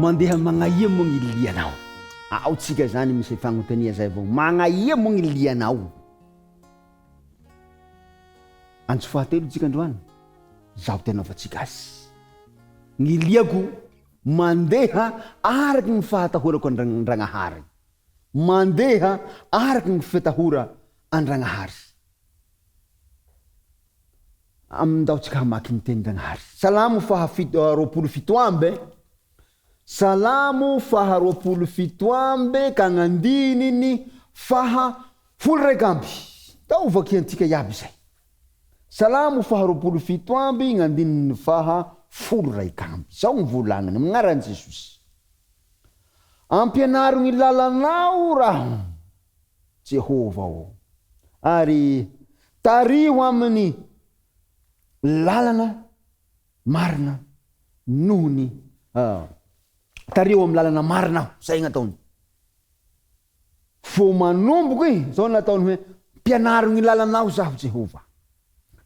Mandeha magnaia moa gny lianao? Ao tsika zany misy fagnontania zay vao magnaia moa gny lianao? Antso fahatelo tsika androany, zaho te hanaovantsika azy. Gny liako mandeha araky gny fahatahorako an-dRagnahary. Mandeha araky gny fitahora an-dRagnahary. Andao tsika hamaky ny tenin-dRagnahary. Salamo faha fito 27 amby Salamo faha 27 ka gn'andininy faha 11. Ndao vakiantsika iaby izay. Salamo faha 27 gn'andininy faha 11. Izao gny volagniny, amin'ny agnaran'i Jesosy. Ampianaro gny lalanao raho, Jehovah ô, ary tariho amin'ny lalana marina noho ny tariho amin'ny lalana marina aho. Zay gny ataony. Vao manomboka i, zao nataony hoe, Ampianaro gny lalanao zaho, Jehovah.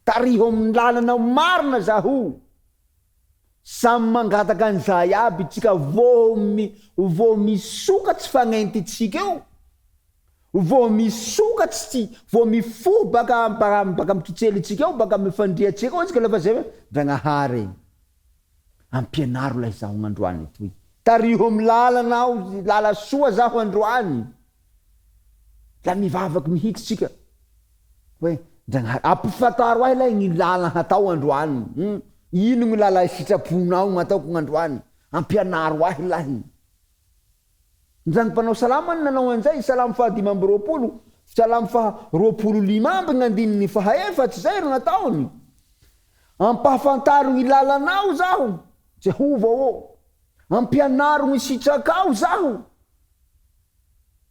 Tariho amin'ny lalana marina zaho. Samy mangataka an'izay aby tsika vao mi vao misokatsy fagnentitsika eo, vao misokatsy ty, vao mifoha baka baka baka amy kitselitsika eo, baka amy fandriatsika eo tsika lafa zay hoe, Dragnahary e, ampianaro lay zaho gn'androany toy, tariho amy lalana aho, lala soa zaho androany. La mivavaky mihitsy tsika hoe, Ndragnahary, ampifantaro ahy lay gny lala hatao androany, hum, ino gny lala sitraponao gn'ataoko gn'androany, ampianaro ahy lahy. Ndragny mpanao salamo any nanao an'izay, salamo faha 25, salamo faha 25 gn'andininy faha efatsy, zay ro nataony. Ampahafantaro gny lalanao zaho, Jehovah ô, ampianaro gny sitrakao zaho.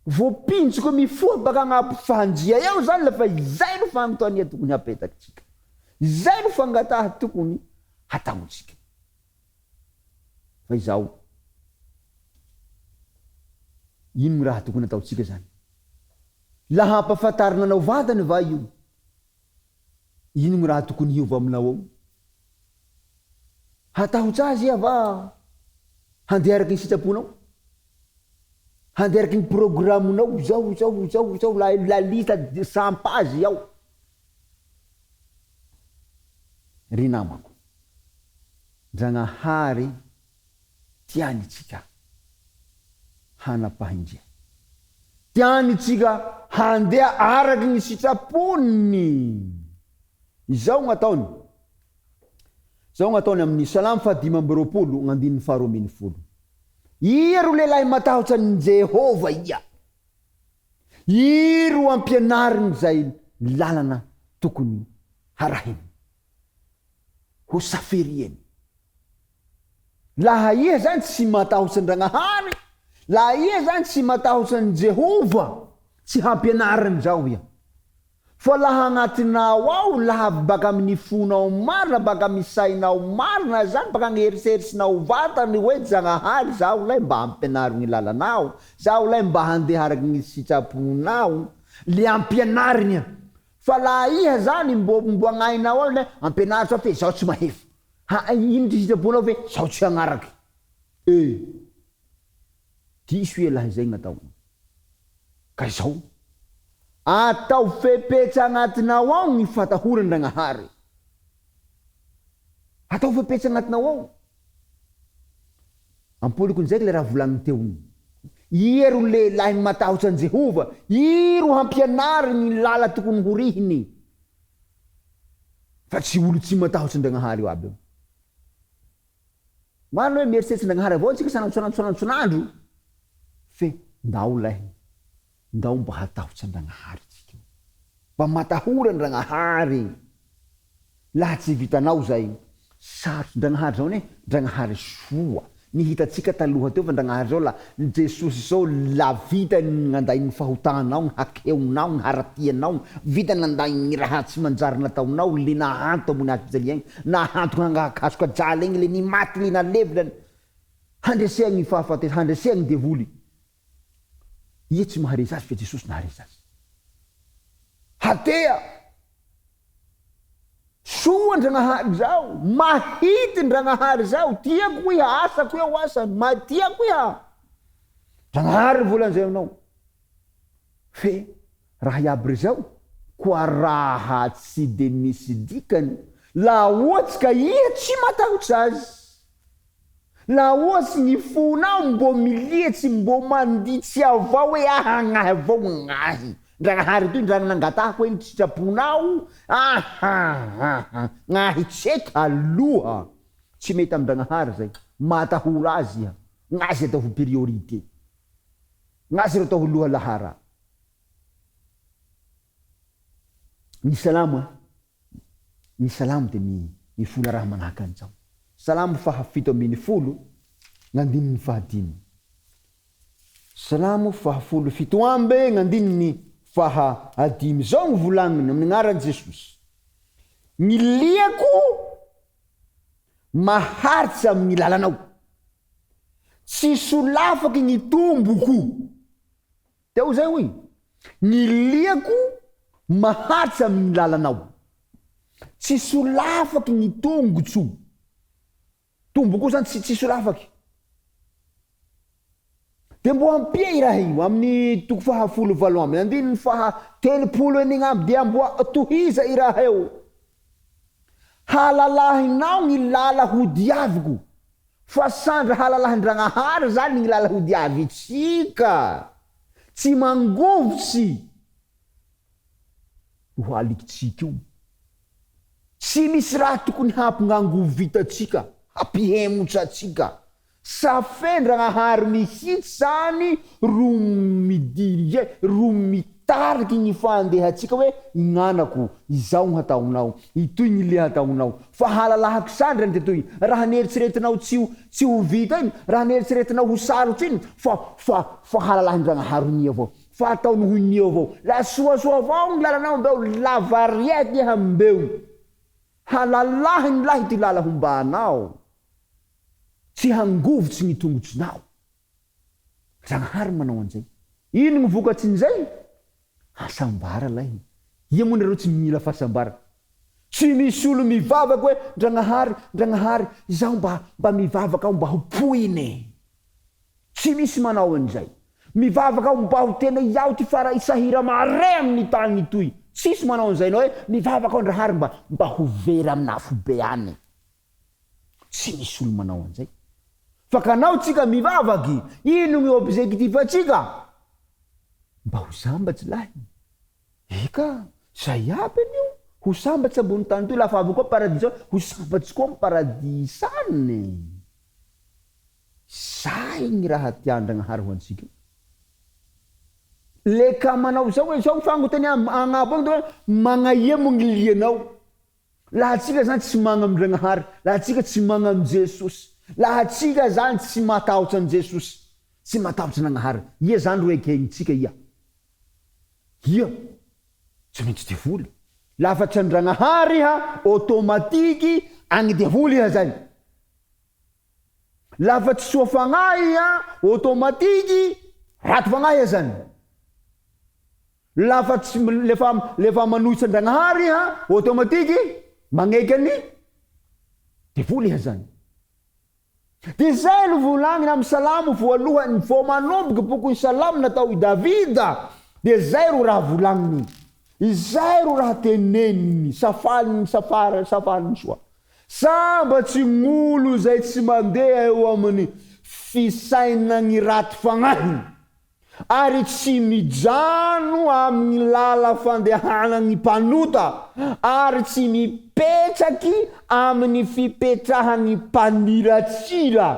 Voapinjiko mifoha baka agnabo fanjia eo zany la fa izay no fanontania tokony hapetakitsika. Izay no fangataha tokony hataontsika. Fa izao, ino ny raha tokony hataontsika zany? Laha ampafantarina anao vadiny va io? Ino ny raha tokony hiova aminao ao? Hatahotra azy iha va handeha araky ny sitraponao? Handeha araky ny programonao zao zao zao zao la la liste sans page ao. Ry namako, Ndragnahary tiany tsika hanam-pahendrena. Tiany tsika handeha araky ny sitrapony. Izao no ataony. Izao no ataony amin'ny Salamo faha 25, andininy faha 12. Ia ro lehilahy matahotsa an'i Jehovah ia? Ia ro ampianariny izay lalana tokony harahiny? Ho safiriany. Laha iha zany tsy matahotsy an-dragnahary, laha iha zany tsy matahotsy an'i Jehovah, tsy hampianariny zao iha. Fa laha agnatinao ao, laha avy baka amin'ny fonao marina, baka amin'ny sainao marina zany, baka agny eritseritsinao vatany hoe Jagnahary zaho lay mba ampianaro gny lalanao, zaho lay mba handeha araky gny sitraponao, le ampianariny iha. Fa laha iha zany mbo mbo agnahinao ao le ampianaro zao fe zaho tsy mahefa. Ha ino ty sitraponao fe zaho tsy hagnaraky. Eh! Diso ialahy zay gn'ataonao. Ka izao, atao fepetsa agnatinao ao gny fatahoran-dragnahary. Atao fepetsa agnatinao ao. Ampoliko indraiky le raha volagniny teo igny. Ia ro lehilahy matahotse an'i Jehovah? Ia ro hampianariny ny lala tokony horihiny? Fa tsy olo tsy matahotse an-dragnahary io aby io. Marina hoe mieritseritsy an-dragnahary avao antsika sanandro sanandro sanandro sanandro, fe ndao lahy, ndao mba hatahotse an-dragnahary tsika io. Mba matahora an-dragnahary. Laha tsy vitanao zay, sarotry Ndragnahary zao anie, Ndragnahary soa. Ny hitantsika taloha teo fa Ndragnahary zao la, ny Jesosy zao la vitany ny nanday ny fahotanao, ny hakeonao, ny haratianao, vitany nanday ny raha tsy manjary nataonao, le nahanto ambony hazo fijalia igny, nahanto hangakasoka jaly igny, le nimaty, le nalevina, handresea ny fahafatesa, handresea ny devoly. Ia tsy maharesy azy fa Jesosy naharesy azy. Hatea! Soa Ndragnahary zao, mahity Ndragnahary zao, tiako iha, asako iha ho asany, ma tiako iha. Ndragnahary nivola an'izay aminao. Fe raha iaby rezao, koa raha tsy de misy dikany, laha ohatsy ka iha tsy matahotsy azy. Laha ohatsy ny fonao mbô milietsy mbô manditsy avao hoe aha gnahy avao gnahy Ndragnahary toy ndra nangatahako hoe ny sitraponao aha aha gnahy tseky aloha tsy mety amin-dragnahary zay matahora azy iha gnazy atao ho priorité gnazy ro atao ho loha lahara ny salamo a. Ny Salamo dia mivola raha manahaka an'izao. Salamo faha 17, gn'andininy faha dimy. Salamo faha 17 gn'andininy faha dimy. Izao no volagniny amin'ny agnaran'i Jesosy, Ny liako maharitsy amin'ny lalanao, tsy solafaky ny tomboko. Teo izay hoy, Ny liako mahatsy amin' ny lalanao, tsy solafaky ny tongotro. Tomboko io zany tsy tsy solafaky. Dia mbo ampia i raha io amin' ny toko faha 18, andininy faha 36 dia mbo tohiza i raha io, Halalahinao ny lala hodiaviko. Fa sandra halalahin-dragnahary zany gny lala hodiavitsika, tsy mangovitsy io halikitsika io. Tsy misy raha tokony hampingangovitatsika, hampihemotsa atsika. Safen-dragnahary mihitsy zany ro mi-diriger, ro mitariky gny fandehatsika hoe ignanako, izao gny hataonao, itoy gny le hataonao. Fa halalahako sandry ny tetoy, raha neritseretinao tsy ho tsy ho vita iny, raha neritseretinao ho sarotsy iny, fa fa fa halalahin-dragnahary ho nia avao, fa ataony ho nia avao, la soasoa avao gny lalanao mbeo, lava riaky iha mbeo, halalahiny lahy ty lala hombanao, tsy hangovitsy gny tongotsinao. Zagnahary manao an'izay. Ino gny vokatsin'izay? Hasambara lahy. Ia moa nareo tsy mila fahasambara? Tsy misy olo mivavaka hoe Ndragnahary, Ndragnahary, izaho mba mba mivavaka aho mba ho pohina e. Tsy misy manao an'izay. Mivavaka aho mba ho tena iaho ty fara sahira mare amin'ny tany itoy. Tsisy manao an'izay na hoe mivavaka aho Ndrahary mba mba ho very amin'afobe any. Tsy misy olo manao an'izay. Fa kanao tsika mivavaky, ino gny objectif atsika? Mba ho sambatsy lahy. Eka, zay aby anio, ho sambatsy ambony tany toy, lafa avy koa paradisa ao, ho sambatsy koa am paradisa any. Zay gny raha tian-dragnahary ho antsika. Le ka manao zao hoe, zao fagnotania agnabo agny de hoe, magnaia moa gny lianao? Laha tsika zany tsy magnam-dragnahary, laha tsika tsy magnam Jesosy, laha tsika zany tsy matahotsy an'i Jesosy, tsy matahotsy Nagnahary, ia zany ro ekegnitsika ia? Ia? Tsy maintsy devoly. Lafa tsy an-dragnahary iha, automatiky agny devoly iha zay. Lafa tsy soa fagnahy iha, automatiky raty fagnahy iha zany. Lafa tsy lefa lefa manohitsy an-dragnahary iha, automatiky magneky an'i devoly iha zany. De zay no volagnina amy salamo voalohany vao manomboky bokin'ny salamo natao i Davida de zay ro raha volagniny. Izay ro raha teneniny, safaliny safara safaliny soa. Sambatsy gn'olo zay tsy mandeha eo amin'ny fisainagny raty fagnahiny. Ary tsy mijano amin'ny lala fandehanan'ny mpanota, ary tsy mipetraky amin'ny fipetrahan'ny mpaniratsira.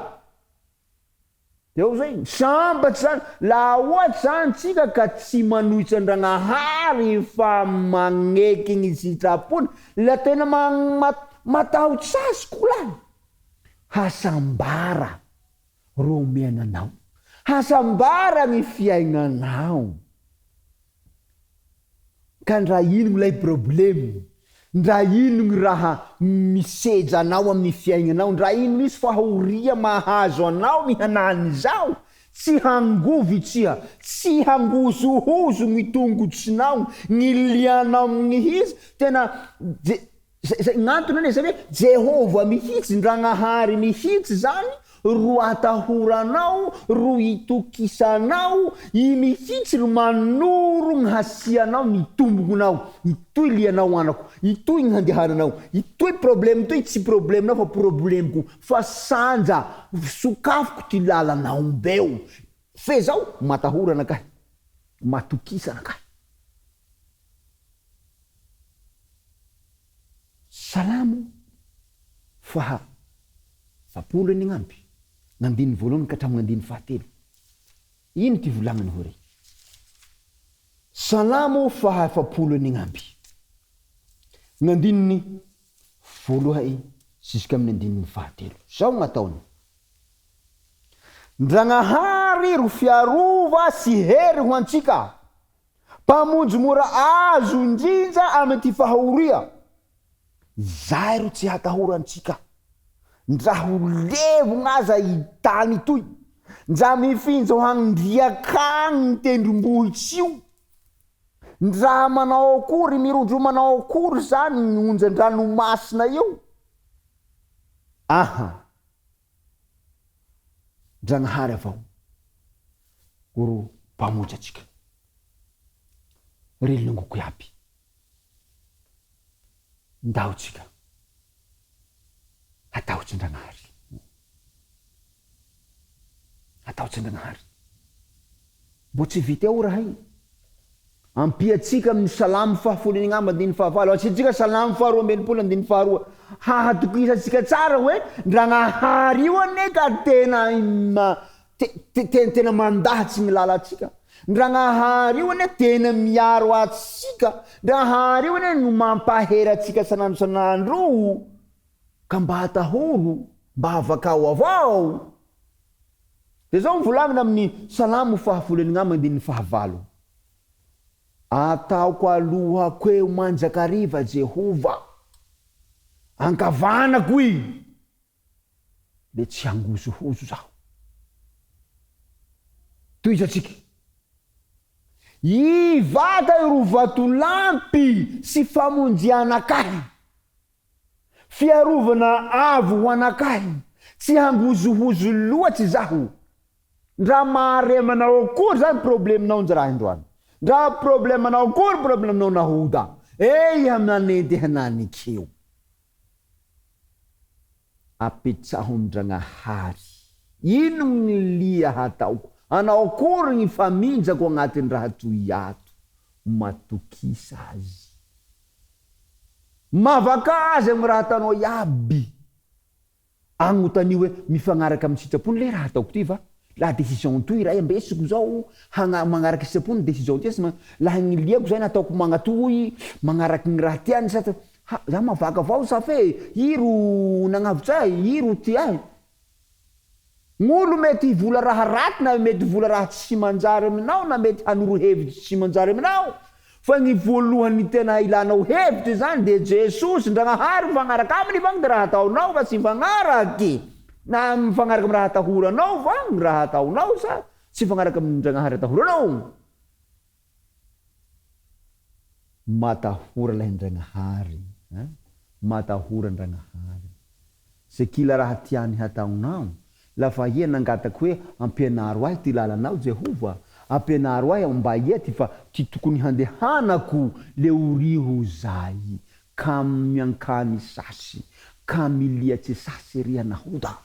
Teo zay. Sambatsy zany. Laha ohatsy zany tsika ka tsy manohitsy an-dragnahary fa magneky ny sitrapony, la tena matahotsy azy ko lahy. Hasambara. Ro omena anao. Hasambara ny fiaignanao. Ka ndra inogno lay problème, ndra inogno raha misedra anao amin'ny fiaignanao, ndra ino misy fahoria mahazo anao mihanan'izao, tsy hangovitsia, tsy hangozohozo ny tongotsinao, ny lianao mihitsy, tena je. Zay, zay, gn'antony anie zay hoe Jehovah mihitsy, Ndragnahary mihitsy zany ro atahoranao, ro itokisanao, i mihitsy ro manoro gny hasianao ny tombokonao, itoy lianao anako, itoy gny handehananao, itoy problème toy tsy problème-nao fa problème-ko, fa sanja, sokafiko ty lalanao mbeo, fe zao matahora anakahy, matokisa anakahy. Salamo faha 40 enign'amby, gn'andininy voalohany ka hatramin'ny andininy fahatelo. Ino ty volagniny hoe rey? Salamo faha 40 enign'amby, gn'andininy voaloha'e ziskamin'ny andininy fahatelo. Zao gn'ataony, Ndragnahary ro fiarova sy hery ho antsika. Mpamonjy mora azo indrindra amy ty fahoria. Izay ro tsy hatahorantsika, ndra ho levogna aza i tany toy, ndra mifinja ho agn-driak'agny ny tendrombohitsy io, ndra manao akory, mirondro manao akory zany ny onjan-dranomasina io. Aha. Ndragnahary avao ro Mpamonjy antsika. Ry longoko iaby, ndao tsika hatahotsy Ndragnahary. Hatahotsy Ndragnahary. Mbô tsy vita eo raha igny. Ampiantsika amin'ny Salamo fahafolo enign'amby andininy fahavalo, asiantsika Salamo faharoa amby 60 andininy faharoa, hahatokisantsika tsara hoe Ndragnahary io anie ka tena tena mandahatsy ny lalantsika, Ndragnahary io anie tena miaro antsika, Ndragnahary io anie no mampahery antsika sanandro sanandro, ka mba atahoro, mba avakao avao. Dia izao no volagnina amin'ny Salamo fahafolo enign'amby andininy fahavalo, Ataoko alohako eo mandrakariva Jehovah, ankavanako i, le tsy hangozohozo zaho. Tohizantsika. I vata ro vatolampy sy famonjeanakahy. Fiarovana avo ho anakahy, tsy hangozohozo loatsy zaho. Ndra mahare manao akory zany probleminao njy raha indroany. Ndra problème manao akory probleminao nahoda. Eh iha manenty hananikeo. Apetsaho amin-dragnahary. Ino gny lia hataoko? Anao akory gny faminjako agnatin'ny raha toy ato? Matokisa azy. Mavakà azy amin'ny raha ataonao iaby. Agnotanio hoe, mifagnaraka amin'ny sitrapony le raha ataoko ty va? Laha décision toy ray ambesiko zao hagna magnaraky sitrapony décision ty sa laha gny liako zany ataoko magnatoy magnaraky gny raha tiany sa ha za mavaka avao sa fe i ro nagnavotsy ahy, i ro tia ahy. Gn'olo mety hivola raha raty na mety hivola raha tsy manjary aminao na mety hanoro hevitsy tsy manjary aminao, fa gny voalohany tena ilanao hevitry zany de Jesosy Ndragnahary mifagnaraka aminy va gny raha ataonao fa tsy mifagnaraky na mifagnaraka am raha atahoranao va gny raha ataonao sa tsy mifagnaraka am Ndragnahary atahoranao. Matahora lay Ndragnahary a! Matahora Ndragnahary. Ze kila raha tiany hataonao, lafa ia nangataky hoe ampianaro ahy ty lalanao Jehovah, ampianaro ahy ombaia ty fa ty tokony handehanako, le oriho zay, ka miankany sasy, ka miliatse sasy riha nahoda.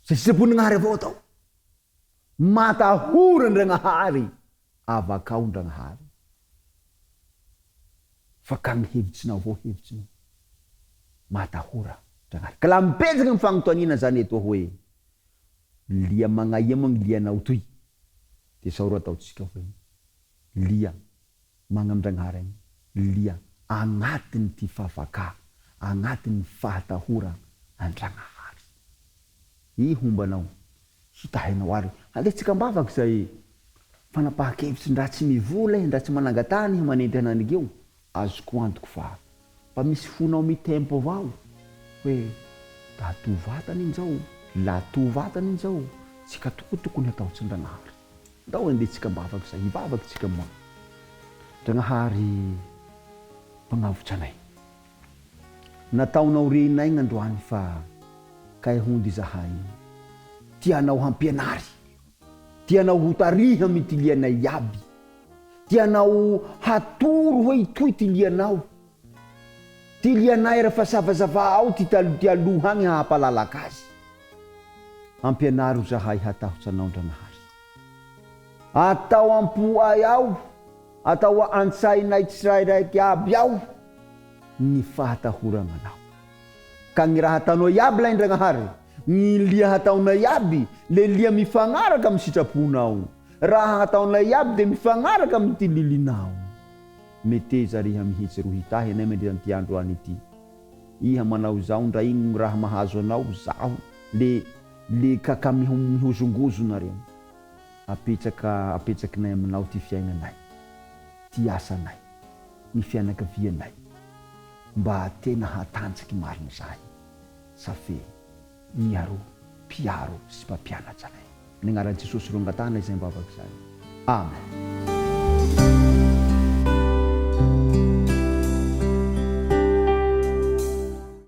Ze sitrapon'Agnahary avao atao. Matahora Andragnahary, avakao Ndragnahary. Fa ka gny hevitsinao avao hevitsinao. Matahora Ndragnahary. Ka laha mipetraky gny fagnontaniana zany etoa hoe, lia magnaia moa gny lianao toy? De zao ro ataontsika hoe, lia magnam-Dragnahary agny, lia agnatiny ty favakà, agnatiny fahatahora an-Dragnahary. I homba anao, hitahy anao ary handeha am-bavaka izay fanapahan-kevitry ndra tsy mivola e, ndra tsy mananga-tany e, manenty ananiko eo, azoko antoko fa mba misy fonao mitempo avao hoe da to vatana injao, la to vatana injao, tsika tokoa tokony hatao tsindragnahary. Ndao handeha tsika am-bavaka izay, hivavaka tsika moa. Dragnahary mpagnavotra anay. Nataonao rehinay gn'androany fa kay hondy zahay tianao hampianary, tianao ho tarihy amy ty lianay iaby, tianao hatoro hoe itoy ty lianao, ty lianay rafa savazava ao ty talo ty aloha agny hahapalalaka azy. Ampianaro zahay hatahotsy anao Ndragnahary. Atao am-po'ay ao, atao an-tsainay tsirairaiky aby ao ny fahatahoragna anao. Ka gny raha ataonao iaby lay Ndragnahary, gny lia hataonay iaby le lia mifagnaraka amy sitraponao. Raha hataonay iaby de mifagnaraka amy ty lilinao. Meteza riha mihitsy ro hitahy anay mandritra an'ity andro any ity. Iha manao izao ndra igno gny raha mahazo anao, zaho le le ka ka mihozongozo nareo. Apetraka apetsakinay aminao ty fiaignanay, ty asanay, ny fianakavianay mba tena hatanjaky marina zahay safe iha ro mpiaro sy mpampianatsa anay. Amin'ny agnaran'i Jesosy ro angatahana izay vavaka izay. Amen.